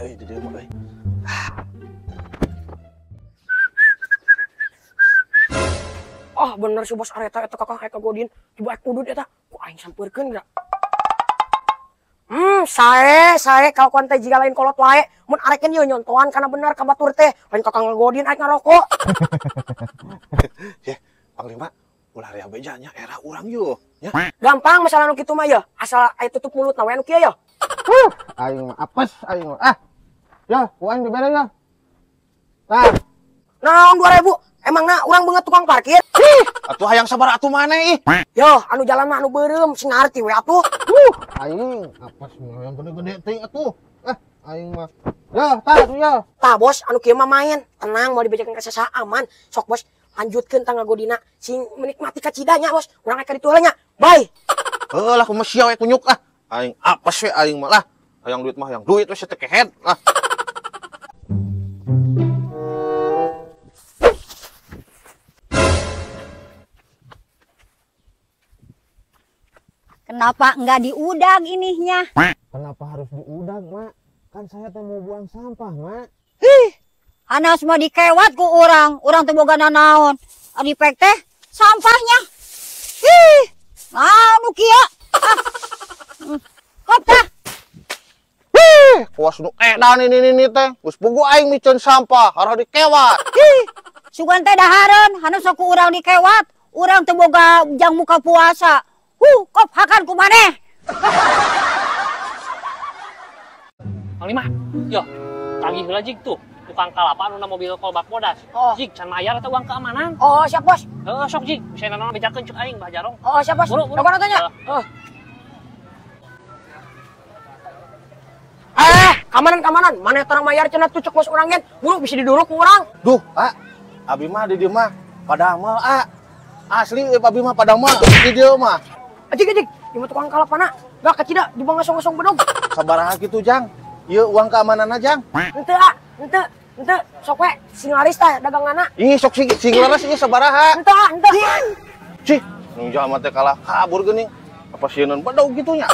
euy di dieu mah euy. Ah bener si bos areta eta kakang aya kagodin, coba ek udud eta, ku aing sampeurkeun geura. Sae kalakuan teh jiga lain kolot wae, mun arekeun ieu nyontohan kana bener ka batur teh, lain kakang ngagodin aing ngarokok. Ye, Panglima, ulah rea beja nya era urang yeuh nya. Gampang masalah nu kitu mah yeuh, asal aya tutup mulut na we nu kieu yeuh. Huh, aing mah apes aing mah. Ah. Ya, ku aing dibere ya. Tah. Naon 2000? Emangna urang beungeut tukang parkir? Ih, atuh hayang sabar atuh maneh ih. Yo, anu jalan mah anu beureum sing ngarti we atuh. Aing apes mah yang gede-gede teuing atuh. Ah, aing mah. Yo, tah atuh yo. Tah bos, anu kieu mah main. Tenang, mau dibejakeun ka saha aman. Sok bos, lanjutkeun tah ngagodina sing menikmati kacidanya bos. Urang rek ka ditu heula nya. Bye. Heuh lah kumaha sia we kunyuk ah. Aing apes we aing mah lah. Hayang duit mah hayang duit we sia teh kehed lah. Kenapa enggak diudag ininya? Kenapa harus diudag, Mak? Kan saya teh mau buang sampah, Mak. Hih, anak semua dikewat ku orang. Orang teh boga nanaon. Ari pek teh sampahnya. Hih, anu kieu. Ah. Kop tah. Hih, kuas nu edan ini teh. Geus puguh aing miceun sampah, harah dikewat. Hih, sugan teh dahareun, hanu sok ku urang dikewat. Urang teh boga jang muka puasa. Kop hakan ku maneh. Panglima, yo, tagih heula jig tuh tukang kalapa anu na mobil kolbak bodas. Oh. Jig can mayar eta uang keamanan. Oh, siap bos. Heeh, sok jig, bisa nanaon bejakeun cek aing Bah Jarong. Oh, siap bos. Buru, buru. Kapan nontonnya? Heeh. Keamanan, maneh terang mayar cenah tuh cek bos urang gen. Buru bisa diduruk ku urang. Duh, ah, abi mah di dieu mah padamel, ah. Asli abi mah padamel di dieu mah. Ajik, ajik, di tukang kalapana, gak kecida, di bawah ngasong-ngasong bedog. Sabaraha gitu, Jang. Ieu uang keamanan Jang. Henteu, ah, henteu, henteu, sok we, sing laris tah dagangana. Ih, sok sing laris ieu sabaraha. Henteu, ah, henteu. Cih, nu jalma teh kalah kabur geuning. Apa sieun bedog kitu nya?